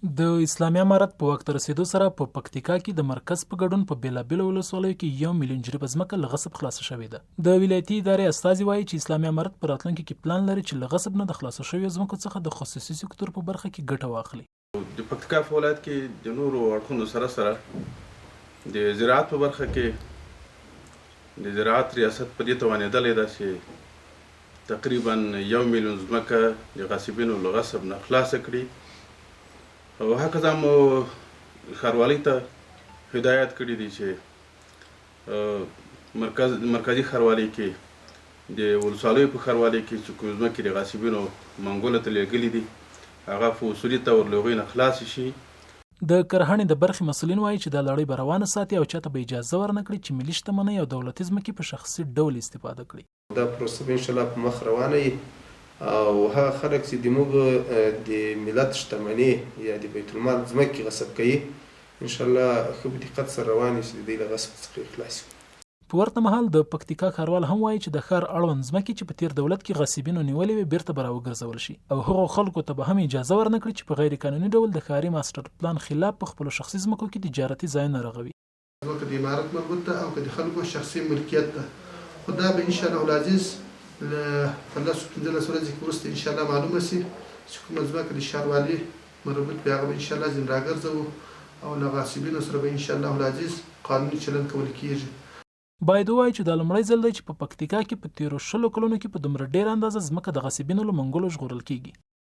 د اسلامي امارت په واک ته رسېدو سره په پکتیکا کې د مرکز په ګډون په بېلابېلو ولسوالیو کې یو میلیون جریبه ځمکه له غصب خلاصه شوې ده. د ولایتي ادارې استازي وايي چې اسلامي امارت په راتلونکي کې پلان لري چې له غصب نه د خلاصو شویو ځمکو څخه د خصوصي سکتور په برخه کې ګټه واخلي. د پکتیکا په ولایت کې د نورو اړخونو سره سره د زراعت په برخه کې د زراعت ریاست په دې توانېدلی ده چې تقریبا یو میلیون ځمکه د غاصبینو له غصب نه خلاصه کړي او هکذا مو ښاروالۍ ته هدایت کړي دي چې مرکز مرکزي ښاروالۍ کې د ولسوالیو په ښاروالۍ کې چې کومې ځمکې د غاصبینو منګولو ته لېږلي دي هغه په اصولي طور له هغوی نه خلاصې شي. د کرهڼې د برخې مسؤلین وايي چې دا لړۍ به روانه ساتي او چاته به اجازه ورنه کړي چې ملي شتمنۍ او دولتي ځمکې په شخصي ډول استفاده کړي. دا پروسه به انشاالله په مخ روانه وي او هغه خلک چې د موږ د ملت شتمني یا د بیت المال ځمکې غصب کوي انشاالله ښه په دقت سره روان یو چې د دوی له غصب څخه یې خلاص کړو. په ورته مهال د پکتیکا ښاروال هم وايي چې د ښار اړوند ځمکې چې په تېر دولت کې غاصبینو نیولې وې بېرته به راوګرځول شي او هغو خلکو ته به هم اجازه ورنه کړي چې په غیر قانوني ډول د ښاري ماسټر پلان خلاف په خپلو شخصي ځمکو کې تجارتي ځایونه رغوي. ځمکه د امارت مربوط ده او که د خلکو شخصي ملکیت ده خو دا به ان شاءالله العزیز له په لسو 15 ورځې کې وروسته ان شاءالله معلومه شي چې کومه ځمکه د ښاروالي مربوط وي هغه به ان شاءالله ځینې راګرځوو او له غاصبینو سره به ان شاءالله العزیز قانوني چلند کول کیږي. باید ووایو چې دا لومړی ځل دی چې په پکتیکا کې په تېرو شلو کلونو کې په دومره ډېره اندازه ځمکه د غاصبینو له منګولو ژغورل کېږي.